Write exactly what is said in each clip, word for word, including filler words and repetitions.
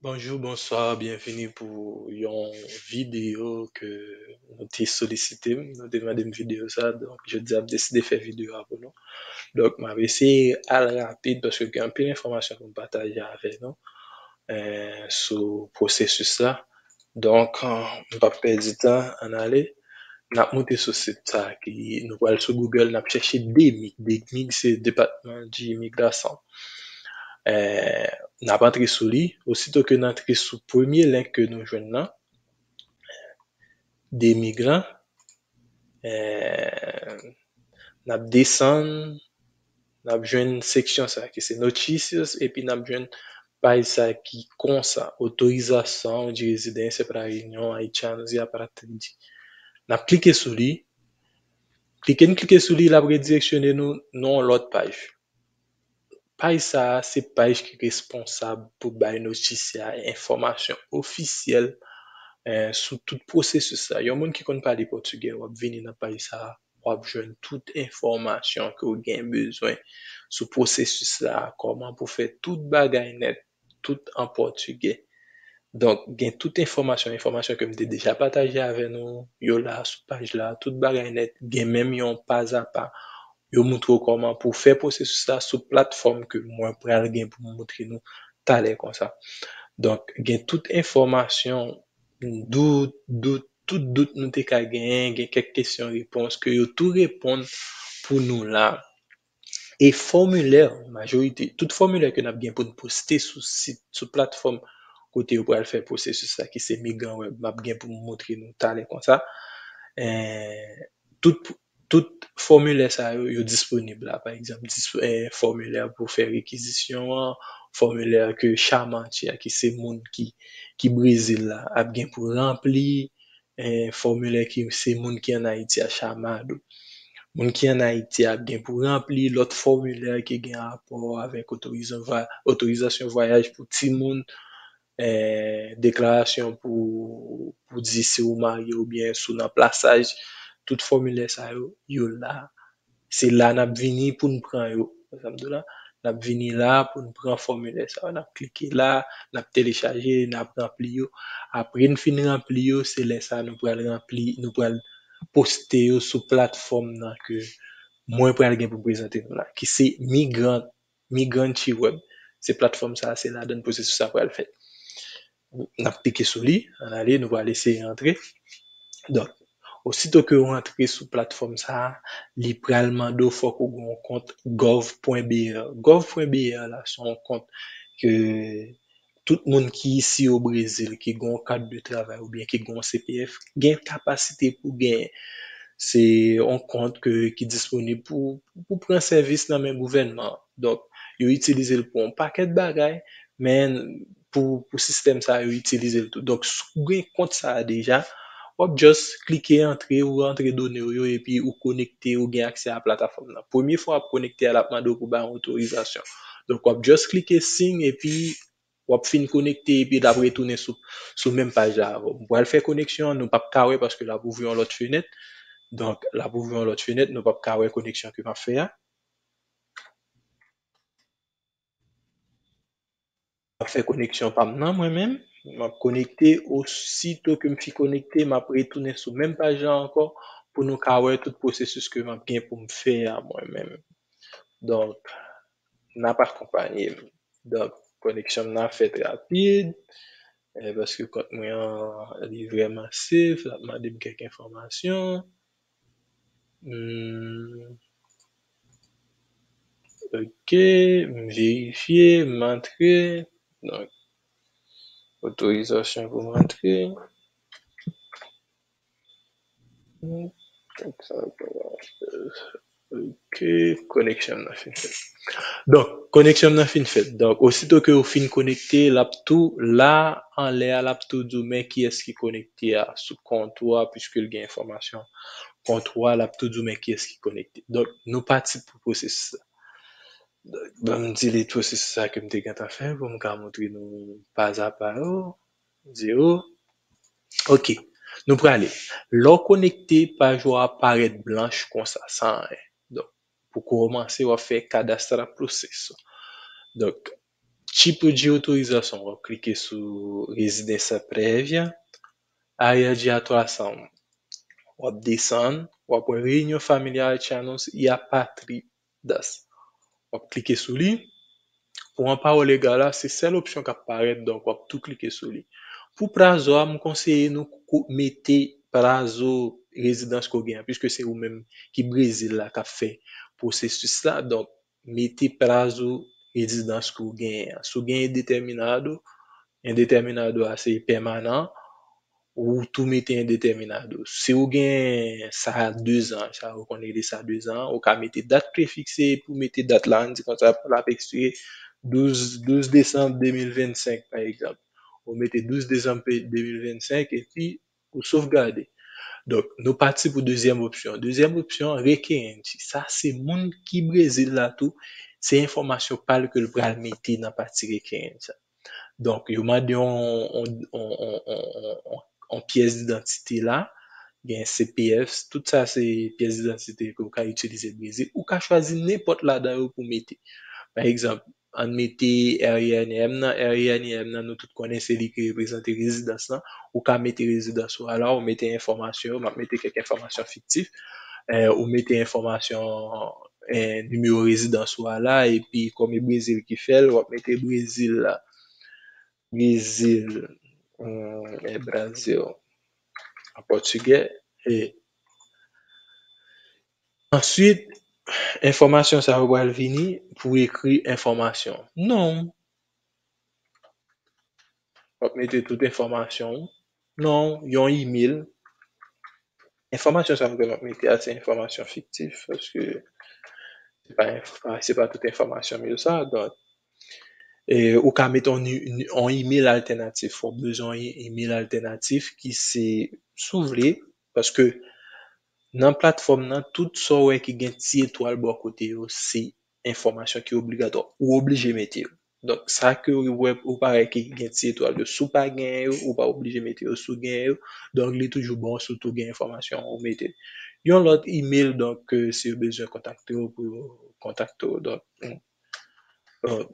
Bonjou, bonswa, byenvini pou yon videyo ke nou te solisite m, nou te mande m videyo sa, donk jodi a m deside fè videyo a pou nou. Donk m ap eseye al rapid paske gen anpil enfòmasyon pou m pataje avè nou eh, sou pwosesis la. Donk, eh, m p ap pèdi tan, ann ale. N ap moute sou sit sa ki nou pral sou Google, n ap chèche DEMIG. DEMIG se Depatman di Imigrasyon. Eh, n ap antre sou li. Osito ke n antre sou premye link ke nou jwenn nan, DEMIG lan, eh, n ap desann, n ap jwenn seksyon sa ki se Notícias, epi n ap jwenn paj sa ki konsa, Autorização de Residência para Reunião Haitianos e Apatride. N ap klike sou li. Klike n klike sou li, l ap redireksyone nou nan yon lòt paj. Paj sa a se paj ki responsab pou bay notisye a enfòmasyon ofisyèl eh, sou tout pwosesis la. Yon moun ki konn pale pòtigè, w ap vini nan paj sa a, w ap jwenn tout enfòmasyon ke w gen bezwen sou pwosesis la, kòman pou fè tout bagay nèt, tout an pòtigè. Donk, gen tout enfòmasyon, enfòmasyon ke m te deja pataje avè nou, yo la sou paj la, tout bagay nèt, gen menm yon pazapa. Yo montre w kòman pou w fè pwosesis la sou platfòm ke mwen pral gen pou m montre nou talè konsa. Donk, gen tout enfòmasyon, dout, dout, tout dout nou te ka genyen, gen kèk kesyon repons ke yo tou reponn pou nou la. E fòmilè, majorite, tout fòmilè ke n ap gen pou n poste sou sit, sou platfòm kote yo pral fè pwosesis la, ki se Migrant Web, m ap gen pou m montre nou talè konsa. Eh, tout, tout fòmilè sa yo, yo disponib la. Pa egzanp, dis, eh, fòmilè pou fè rekizisyon an, fòmilè ke Chamantia, ki se moun ki, ki Brezil la, ap gen pou ranpli, eh, fòmilè ki se moun ki ann Ayiti a, Chamado. Moun ki ann Ayiti a ap gen pou ranpli lòt fòmilè ki gen rapò avèk otorizan vwa-, otorizasyon vwayaj pou timoun, eh, deklarasyon pou, pou di si ou marye oubyen si ou nan plasaj. Tout fòmilè sa yo, yo la. Se la n ap vini pou n pran yo. Sa m di w la, n ap vini la pou n pran fòmilè sa yo. N ap klike la, n ap telechaje, n ap ranpli yo. Apre n fin ranpli yo, se lè sa a nou pral ranpli, nou pral poste yo sou platfòm nan ke mwen pral gen pou m prezante nou la, ki se Migrant, Migranti Web. Se platfòm sa a, se ladan l pwosesis sa pral fèt. N ap pike sou li, ann ale, nou pral eseye antre. Donk, osito ke w antre sou platfòm sa a, li pral mande w fòk ou gen yon kont gov pwen B R. Gov pwen B R la, se yon kont ke tout moun ki isi o Brezil, ki gen yon kat de travay oubyen ki gen yon C P F, gen kapasite pou genyen. Se yon kont ke, ki disponib pou, pou pran sèvis nan men gouvènman an. Donk, yo itilize l pou yon pakèt bagay, men pou, pou sistèm sa a, yo itilize l tou. Donk, si w gen kont sa a deja, w ap just klike antre, ou rantre done w yo, epi ou konekte, ou gen aksè a platafòm nan. Premye fwa w ap konekte a, l ap mande w pou bay yon otorizasyon. Donk, w ap just klike sign, epi w ap fin konekte, epi l ap retounen sou, sou menm paj la avè w. M pral fè koneksyon an, nou p ap ka wè paske l ap ouvri yon lòt fenèt. Donk, l ap ouvri yon lòt fenèt, nou p ap ka wè koneksyon ke m ap fè a. M ap fè koneksyon pa m nan, mwen menm. M ap konekte, osito ke m fin konekte, m ap retounen sou menm paj la ankò pou nou ka wè tout pwosesis ke m ap gen pou m fè a mwen menm. Donk, n ap akonpanye m. Donk, koneksyon m nan fèt rapid, eh, paske kont mwen an, li vrèman safe, l ap mande m kèk enfòmasyon. Hmm. Ok, m verifye, m antre. Donk, otorizasyon pou m antre. Ok, koneksyon m nan fin fèt. Donk, koneksyon m nan fin fèt. Donk, osito ke ou fin konekte, l ap tou la, anlè a, l ap tou di w men kiyès ki konekte a sou kont ou a, piske l gen enfòmasyon kont ou a, l ap tou di w men kiyès ki konekte. Donk, nou pati pou pwosesis la. Donk, ban m delete pwosesis sa ke m te gentan fè pou m ka montre nou pazapa yo. Zero. Ok, nou prale. Lè w konekte, paj ou a parèt blanch konsa, san anyen. Donk, pou kòmanse, w ap fè cadastral process. Donk, Tipo de autorização, w ap klike sou rezidência prévia, área de atuação, w ap desann, w ap wè Reunião Familiar Haitianos e Apátridas. W ap klike sou li. Pou amparo legal la, se sèl opsyon k ap parèt, donk w ap tou klike sou li. Pou prazo a, m konseye nou kou- mete prazo rezidans ke w genyen, piske se ou menm ki Brezil la k ap fè pwosesis la. Donk, mete prazo rezidans ke w genyen an. Si w gen indeterminado, indeterminado a se pèmanan, ou tou mete indeterminado. Si w gen sa dezan, sa yo konn rele sa dezan, ou ka mete dat prefikse epi w mete dat la, ann di konsa, l ap ekspire douz, douz desanm de mil vennsenk, pa egzanp. Ou mete douz desanm de mil vennsenk epi ou sovgade. Donk, nou pati pou dezyèm opsyon. Dezyèm opsyon, rekerente. Sa se moun ki Brezil la tou, se enfòmasyon pa l ke l pral mete nan pati rekerente sa. Donk, yo mande yon, yon, yon, yon, yon, yon, yon pyès didantite la, gen C P F, tout sa se pyès didantite ke w ka itilize Brezil. Ou ka chwazi nenpòt ladan yo pou mete. Pa egzanp, ann mete R I N M nan, R I N M nan, nou tout konnen se li ki reprezante rezidans lan. Ou ka mete rezidans ou a la, ou mete enfòmasyon yo, m ap mete kèk enfòmasyon fiktif, eh, ou mete enfòmasyon, eh, nimewo rezidans ou a la, epi kòm e Brezil ki fè l, w ap mete Brezil la. Brezil, hum, é Brasil, an pòtigè. E answit, enfòmasyon sa yo pral vini pou ekri enfòmasyon. Non. W ap mete tout enfòmasyon w. Non, yon email. Enfòmasyon sa yo ke m ap mete a, se enfòmasyon fiktif, paske se pa, enf- se pa tout enfòmasyon m yo sa. Donk, e, ou ka mete yon, ni- ni- yon email altènatif. W ap bezwen yon e- email altènatif ki se, si w vle, paske nan platfòm nan, tout sa w wè ki gen ti etwal bò kote yo, se enfòmasyon ki obligatwa. Ou oblije mete yo. Donk, sa ke ou wè, ou parèt ki gen ti etwal yo, si w pa genyen yo, ou pa oblije mete yo. Si w genyen yo, donk, li toujou bon si w tou gen enfòmasyon ou mete. Yon lòt email, donk, ke si yo bezwen kontakte w pou yo kontakte w. Donk, mm, euh,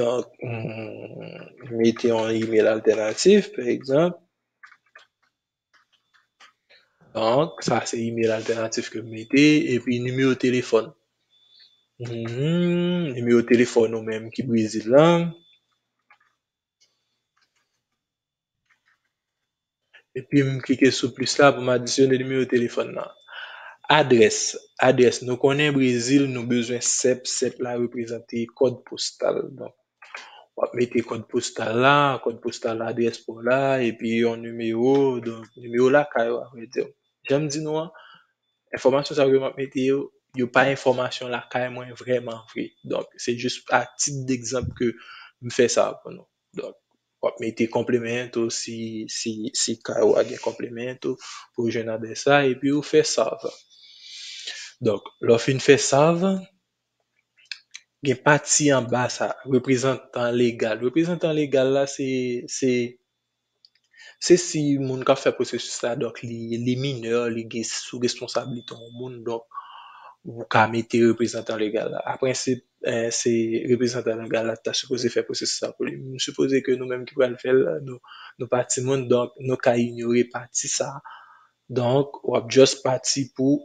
donk, mm, mete yon email altènatif, pa egzanp. Donk, sa se email altènatif ke m mete, epi nimewo telefòn. Mhm, nimewo telefòn ou menm ki Brezil la. Epi m klike sou plis la pou m adisyone nimewo telefòn nan. Adrès. Adrès. Nou konnen Brezil, nou bezwen sèp. Sèp la reprezante kòd postal. Donk, w ap mete kòd postal la, kòd postal adrès pa w la, epi yon nimewo, donk nimewo lakay ou, a vrè di. Jan m di nou an, enfòmasyon sa yo ke m ap mete yo, yo pa enfòmasyon lakay mwen vrèman vre. Donk, se jis a tit degzanp ke m fè sa pou nou. Donk, w ap mete complemento si, si, si kay ou a gen complemento pou jwenn adrès la, epi ou fè salva. Donk, lè w fin fè salva, gen pati anba sa, reprezantan legal. Reprezantan legal la, se, se, se si moun k ap fè pwosesis la, donk, li, li minè, li gen sou responsablite yon moun, donk, ou ka mete reprezantan legal la. An prensip, eh, se reprezantan legal la ki ta sipoze fè pwosesis la pou li. M sipoze ke nou menm ki pral fè l, nou, nou pa timoun, donk, nou ka inyore pati sa. Donk, w ap just pati pou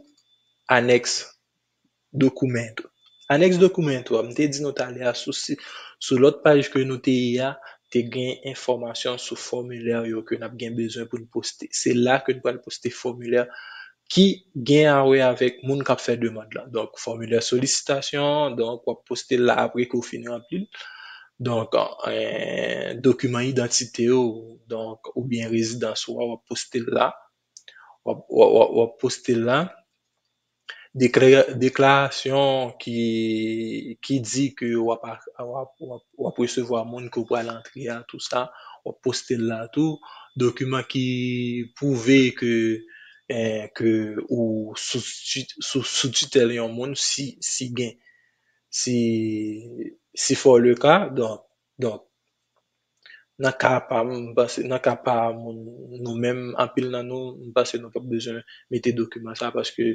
anèks dokumento. Anèks dokumento a, m te di nou talè a, sou, si- sou lòt paj ke nou te ye a, te gen enfòmasyon sou fòmilè yo ke n ap gen bezwen pou n poste. Se la ke n pral poste fòmilè ki gen a wè avèk moun k ap fè demann lan. Donk, fòmilè solisitasyon, donk, w ap poste l la apre ke w fin ranpli l. Donk, eh, dokiman idantite w, donk, oubyen rezidans ou a, w ap poste l la. W ap, w ap, w ap, w ap poste l la. Dekla- deklarasyon ki, ki di ke w ap, a- w ap, w ap, w ap resevwa moun ke w pral antre a, tou sa, w ap poste l la tou. Dokiman ki pwouve ke, eh, ke ou sou, ti- sou, sou titèl yon moun, si, si gen, si, si fò le ka, donk, donk, nan ka pa m, m panse, nan ka pa moun, nou menm, anpil nan nou, m panse nou p ap bezwen mete dokiman sa paske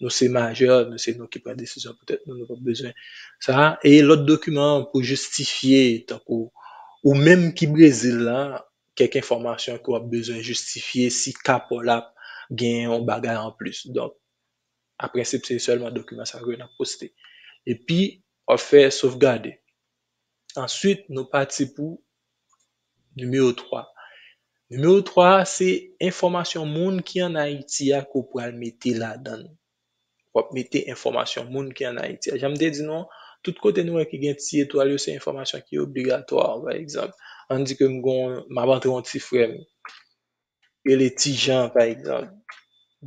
nou se majè, nou se nou ki pran desizyon pou tèt nou, nou p ap bezwen sa. E lòt dokiman pou jistifye, tankou ou menm ki Brezil la, kèk enfòmasyon ke w ap bezwen jistifye si ka pa w la gen yon bagay anplis. Donk, an prensip, se sèlman dokiman sa yo n ap poste. Epi, w ap fè sovgade. Answit, nou pati pou nimewo twa. Nimewo twa a, se enfòmasyon moun ki ann Ayiti a ke w pral mete ladan l. W ap mete enfòmasyon moun ki ann Ayiti a. Jan m te di nou an, tout kote nou wè ki gen ti etwal yo, se enfòmasyon ki obligatwa. Pa egzanp, ann di ke m gon, m ap antre yon ti frè m rele Ti Jan, pa egzanp.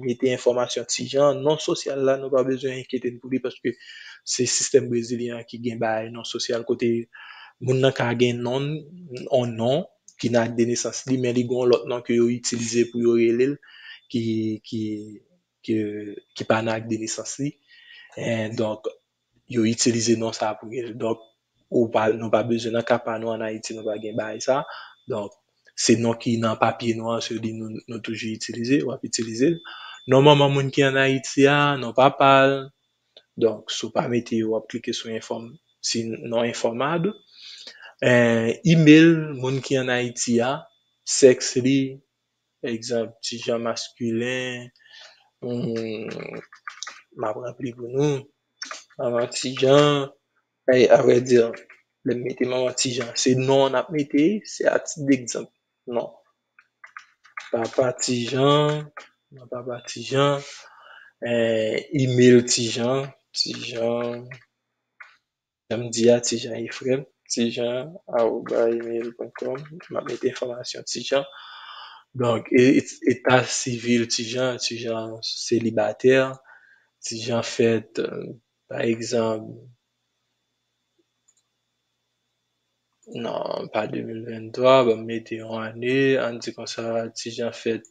Mete enfòmasyon Ti Jan, non sosyal la, nou pa bezwen enkyete n pou li paske se sistèm brezilyen an ki gen bagay non sosyal kote moun nan ka gen non, yon non ki nan ak de nesans li, men li gen yon lòt non ke yo itilize pou yo rele l, ki, ki, ki, ki pa nan ak de nesans li. Eh, donk, yo itilize non sa pou rele. Donk, ou pa, nou pa bezwen, nan ka pa nou ann Ayiti, nou pa gen bagay sa. Donk, se non ki nan papye nou an, se li nou, nou toujou itilize, w ap itilize l. Non manman moun ki ann Ayiti a, non papa l. Donk, si w pa mete yo, w ap klike sou enfòm, si non enfòmab. Eh, email moun ki ann Ayiti a, sèks li, egzanp, Ti Jan maskilen, hmm, m ap ranpli pou nou. Manman Ti Jan, e, a vrè di, lè m mete manman Ti Jan, se non an n ap mete, se a tit degzanp, non. Papa Ti Jan, non papa Ti Jan, e, email Ti Jan, Ti Jan, jan m di a, Ti Jan Efrèm, Ti Jan arobase gmail point com, m ap mete enfòmasyon Ti Jan. Donk, e, e, eta sivil Ti Jan, Ti Jan selibatè, Ti Jan fèt, euh, pa egzanp, non, pa de mil venntwa, ban m mete yon ane, ann di konsa, Ti Jan fèt,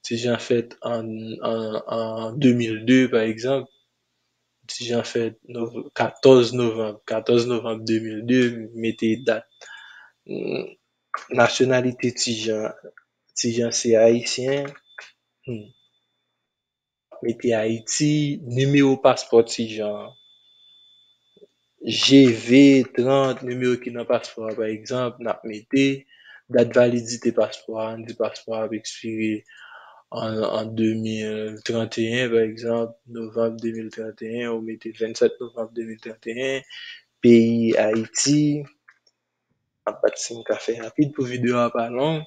Ti Jan fèt an, an, an de mil de, pa egzanp. Ti Jan fèt nov-, katòz novanm, katòz novanm de mil de, mete dat. Hmm, nasyonalite Ti Jan, Ti Jan se ayisyen. Hmm. Mete Ayiti, nimewo paspò Ti Jan an, G V trant, nimewo ki nan paspò a, pa egzanp, n ap mete dat validite paspò a, ann di paspò a ap ekspire an, an de mil trant e en, pa egzanp, novanm de mil trant e en, ou mete vennsèt novanm de mil trant e en, peyi Ayiti. M ap bat si m ka fè rapid pou videyo a pa long.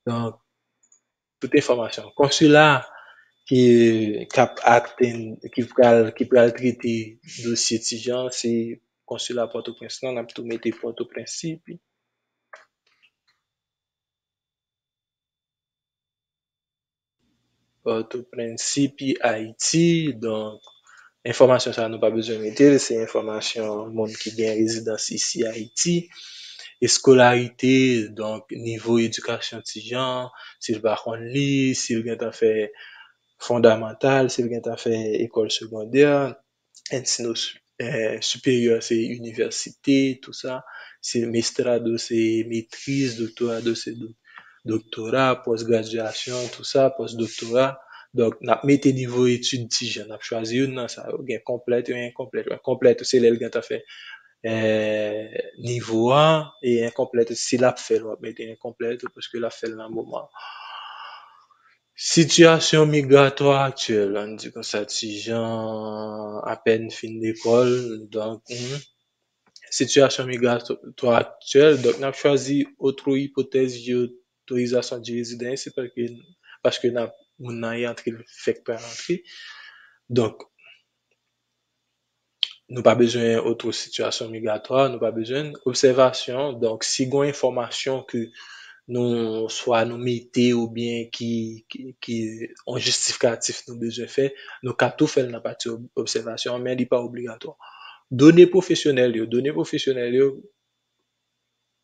Donk, tout enfòmasyon. Konsila ki, k ap atann, ki pral, ki pral trete dosye Ti Jan, se konsila Pòtoprens lan, n ap tou mete Pòtoprens, epi Pòtoprens, epi Ayiti. Donk, enfòmasyon sa a nou pa bezwen mete l, se enfòmasyon moun ki gen rezidans isi Ayiti. Eskolarite, donk, nivo edikasyon Ti Jan, si l pa konn li, si l gentan fè fondamantal, si l gentan fè ekòl segondè, enstitino, eh, siperyè, se inivèsite, tou sa, se mestrado, se metriz, doktorado, se do-, doktora, pòs gradyasyon, tou sa, pòs doktora. Donk, n ap mete nivo etid Ti Jan, n ap chwazi youn nan sa yo. Gen konplèt e enkonplèt. Enkonplèt, se lè l gentan fè, eh, nivo a, e enkonplèt, si l ap fè l, w ap mete enkonplèt, paske l ap fè l nan moman. Sitiyasyon migratwa aktyèl, ann di konsa, Ti Jan apèn fin lekòl, donk, hmm, sitiyasyon migratwa aktyèl, donk, n ap chwazi otro ipotèz de otorizasyon de rezidans, se paske, paske n ap, moun nan e antre, l fèk pral antre. Donk, nou pa bezwen otro sitiyasyon migratwa, nou pa bezwen obsèvasyon. Donk, si gon enfòmasyon ke nou, swa nou mete oubyen ki, ki, ki yon jistifikatif nou bezwen fè, nou ka tou fè l nan pati ob-, obsèvasyon an, men li pa obligatwa. Done pwofesyonèl yo, done pwofesyonèl yo,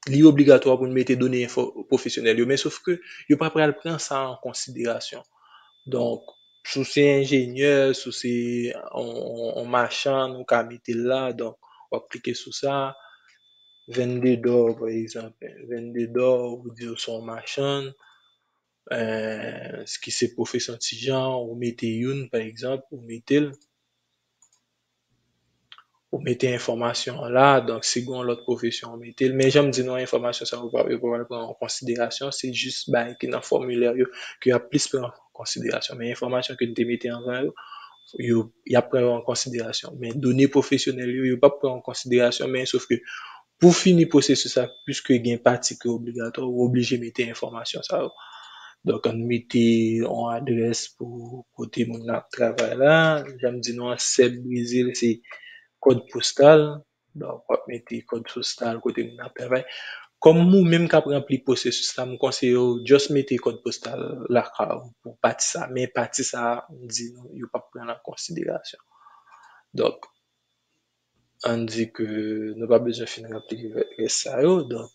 li obligatwa pou n mete done enfo-, pwofesyonèl yo, men sof ke yo pa pral pran sa an konsiderasyon. Donk, si w se enjenyè, si w se on, on, on machann, ou ka mete l la, donk, w ap klike sou sa. vennde dò, pa egzanp, vennde dò, ou di w se yon machann, eh, ki se pwofesyon Ti Jan, ou mete youn, pa egzanp, ou mete l, ou mete enfòmasyon an la, donk si gen yon lòt pwofesyon, ou mete l. Men jan m di nou, enfòmasyon sa yo pa, yo pa pral pran an konsiderasyon, se jis bagay ki nan fòmilè yo ke y ap plis pran an konsiderasyon. Men enfòmasyon ke n te mete anvan yo, yo, y ap pran yo an konsiderasyon. Men done pwofesyonèl yo, yo p ap pran yo an konsiderasyon, men sof ke pou fini pwosesis la, piske gen pati ki obligatwa, ou oblije mete enfòmasyon sa yo. Donk, ann mete yon adrès pou kote moun nan ap travay la. Jan m di nou an, Sèb Brezil, se kòd postal. Donk, w ap mete kòd postal kote moun nan ap travay. Kòm ou menm k ap ranpli pwosesis la, m konseye w just mete kòd postal lakay ou pou pati sa. Men pati sa, m di nou, yo p ap pran l an konsiderasyon. Donk, ann di ke nou pa bezwen fin ranpli rès sa yo. Donk,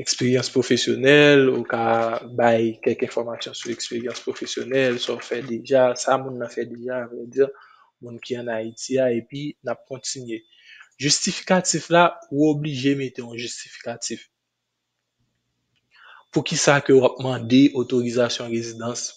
eksperyans pwofesyonèl, ou ka bay kèk enfòmasyon sou eksperyans pwofesyonèl, sa w fè deja, sa moun nan fè deja, avrèdi, moun ki ann Ayiti a, epi n ap kontinye. Jistifikatif la, ou oblije mete yon jistifikatif. Poukisa ke w ap mande otorizasyon rezidans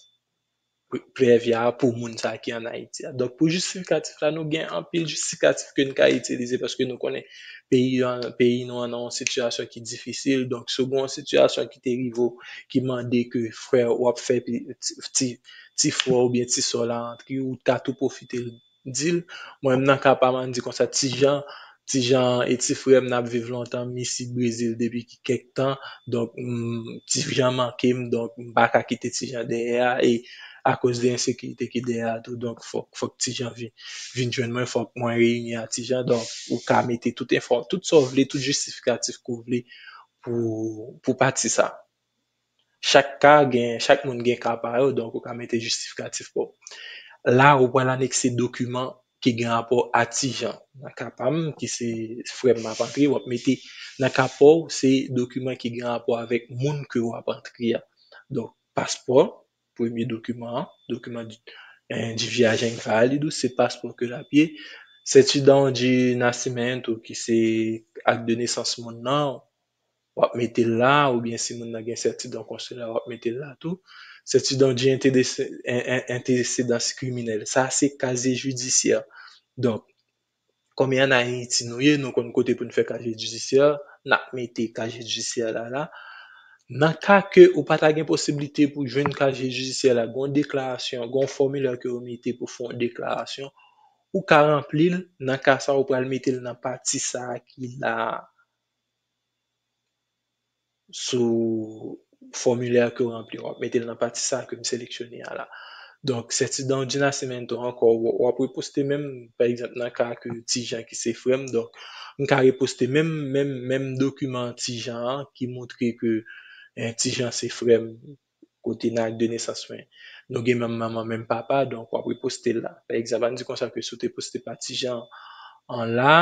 pre-, prèvi a pou moun sa ki ann Ayiti a? Donk, pou jistifikatif la, nou gen anpil jistifikatif ke n ka itilize paske nou konnen peyi an, peyi nou an nan yon sitiyasyon ki difisil. Donk, si w gen yon sitiyasyon ki te rive w, ki mande ke frè w ap fè pi-, ti, ti, ti frè w oubyen ti sè w la rantre, ou ta tou pwofite di l. Mwen menm nan ka pa m, ann di konsa, Ti Jan, Ti Jan e ti frè m, n ap viv lontan, m isit Brezil depi ki kèk tan. Donk, m, Ti Jan manke m, donk, m pa ka kite Ti Jan dèyè a, e akoz de ensekirite ki dèyè a tou, donk, fòk, fòk Ti Jan vin, vin jwenn mwen, fòk mwen reyini a Ti Jan. Donk, ou ka mete tout enfò-, tout sa w vle, tout jistifikatif ke w vle pou, pou pati sa. Chak ka gen, chak moun gen ka pa yo, donk ou ka mete jistifikatif pa w. La, ou pral anekse dokiman ki gen rapò a Ti Jan. Nan ka pa m, ki se frè m m ap antre, w ap mete nan ka pa w, se dokiman ki gen rapò avèk moun ke w ap antre a. Donk, paspò, premye dokiman an, document du, eh, du viaje invalid ou, se paspò ke l ap ye. Certidão de nascimento, ki se ak de nesans moun nan, w ap mete l la, oubyen si moun nan gen sètidan konsila, w ap mete l la tou. Certidão de antecedência, en, en, antecedência criminal. Sa se casier judiciaire. Donk, kòm e ann Ayiti nou ye, nou konn kote pou n fè casier judiciaire, n ap mete casier judiciaire la la. Nan ka ke ou pa ta gen posiblite pou jwenn casier judiciaire la, gen yon deklarasyon, gen yon fòmilè ke yo mete pou fè yon deklarasyon, ou ka ranpli l. Nan ka sa, ou pral mete l nan pati sa a ki la a. Sou fòmilè ke w ranpli, w ap mete l nan pati sa ke m seleksyone a la. Donk, certidão de nascimento ankò, w, w ap reposte menm, pa egzanp, nan ka ke Ti Jan ki se frè m, donk, m ka reposte menm, menm, menm dokiman Ti Jan an ki montre ke, eh, Ti Jan se frè m, kote nan ak de nesans mwen. Nou gen menm manman, menm papa, donk w ap reposte l la. Pa egzanp, ann di konsa ke si w te poste pa Ti Jan an la,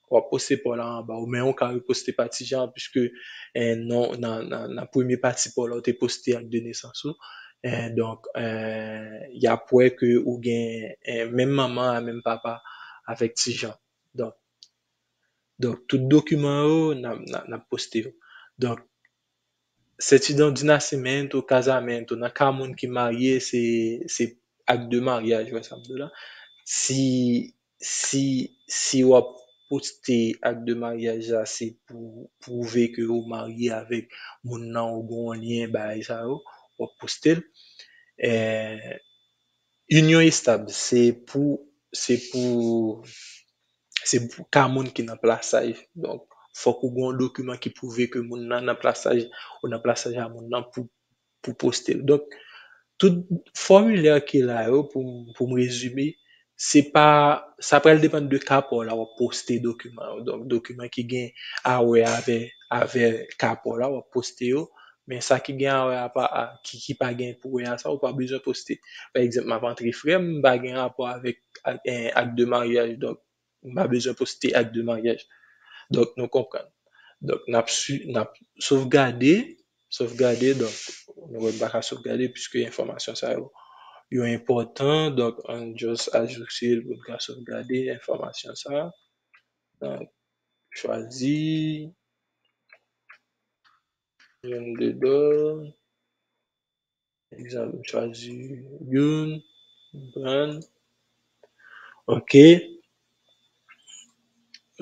w ap poste pa w la anba, ou men ou ka reposte pa Ti Jan an, piske, eh, non, nan, nan, nan premye pati pa w la, ou te poste ak de nesans ou. Eh, donk, eh, y ap wè ke ou gen, eh, menm manman a, menm papa avèk Ti Jan. Donk, donk, tout dokiman yo, n ap, n ap, n ap poste yo. Donk, certidão de nascimento, casamento, nan ka moun ki marye, se, se ak de maryaj, wè sa m di w la. Si, si, si w ap poste ak de maryaj la, se pou pwouve ke ou marye avèk moun nan, ou gen yon lyen, bagay sa yo, w ap poste l. Eh, Union estab, se pou, se pou, se pou ka moun ki nan plasaj. Donk, fòk ou gen yon dokiman ki pwouve ke moun nan nan plasaj, ou nan plasaj a moun nan pou, pou poste l. Donk, tout fòmilè ki la yo, pou, pou m rezime, se pa, sa pral depann de ka pa w la w ap poste dokiman yo. Donk, dokiman ki gen a wè avè, avè ka pa w la w ap poste yo. Men sa ki gen a wè apa, a, ki, ki pa gen pou wè a sa, ou pa bezwen poste. Pa egzanp, m ap antre frè m, m pa gen rapò avèk ak, eh, ak de maryaj, donk m pa bezwen poste ak de maryaj. Donk, nou konprann. Donk, n ap swi-, n ap sovgade, sovgade, donk, nou wè m pa ka sovgade, piske enfòmasyon sa yo, yo enpòtan, donk, ann just ajoute l pou n ka sovgade enfòmasyon sa. Donk, chwazi, jwenn de dòl. Egzanp, m chwazi youn, m pran. Ok.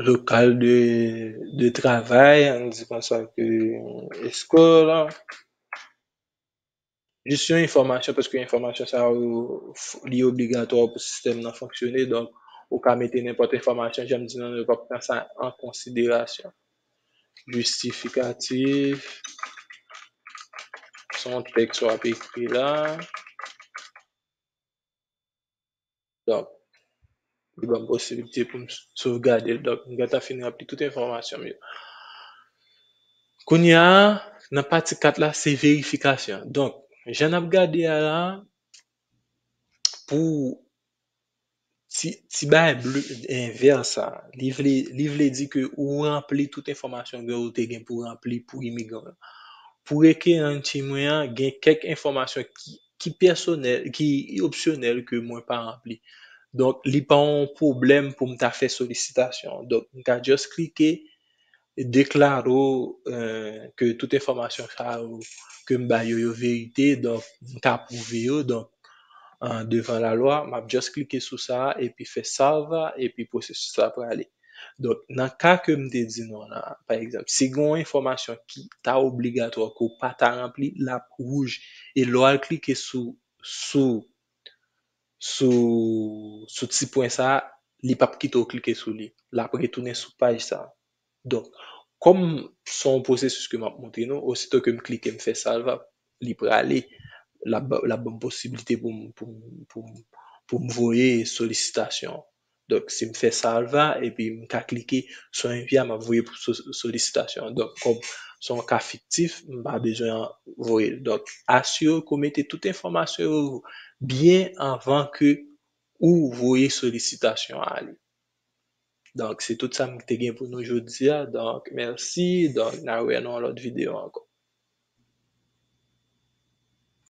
Lokal de, de travay, ann di konsa ke eskò la. Jis yon enfòmasyon, paske enfòmasyon sa yo, li obligatwa pou sistèm nan fonksyone, donk, ou ka mete nenpòt enfòmasyon, jan m di nou, yo p ap pran sa an konsiderasyon. Jistifikatif, se yon tèks w ap ekri la. Donk, li ban m posiblite pou m sovgade l. Donk, m gentan fin ranpli tout enfòmasyon m yo. Kounye a, nan pati kat la, se verifikasyon. Donk, jan n ap gade a la, pou ti, ti bagay ble, en, vè sa, li vle, li vle di ke ou ranpli tout enfòmasyon ke ou te gen pou ranpli pou imigran yo. Pou rekeran ti mwen an, gen kèk enfòmasyon ki, ki pèsonèl, ki opsyonèl ke mwen pa ranpli. Donk, li pa yon pwoblèm pou m ta fè solisitasyon. Donk, m ka just klike deklare, eh, ke tout enfòmasyon sa yo ke m ba yo, yo verite, donk, m ka pwouve yo, donk, eh, devan lalwa, m ap just klike sou sa a, epi fè salva, epi pwosesis la prale. Donk, nan ka ke m te di nou an la, pa egzanp, si gen yon enfòmasyon ki ta obligatwa ke w pa ta ranpli, l ap wouj. E lè w al klike sou, sou, sou, sou ti pwen sa a, li p ap kite w klike sou li. L ap retounen sou paj sa a. Donk, kòm se yon pwosesis ke m ap montre nou, osito ke m klike, m fè salva, li prale, l ap, l ap ban m posiblite pou m, pou m, pou m, pou m voye solisitasyon. Donk, si m fè salva, epi m ka klike, se yon envi a m ap voye pou so-, solisitasyon. Donk, kòm se yon ka fiktif, m pa bezwen voye l. Donk, asire ke w mete tout enfòmasyon yo byen anvan ke ou voye solisitasyon an ale. Donk, se tout sa m te gen pou nou jodi a. Donk, mèsi. Donk, n a wè nan yon lòt videyo ankò.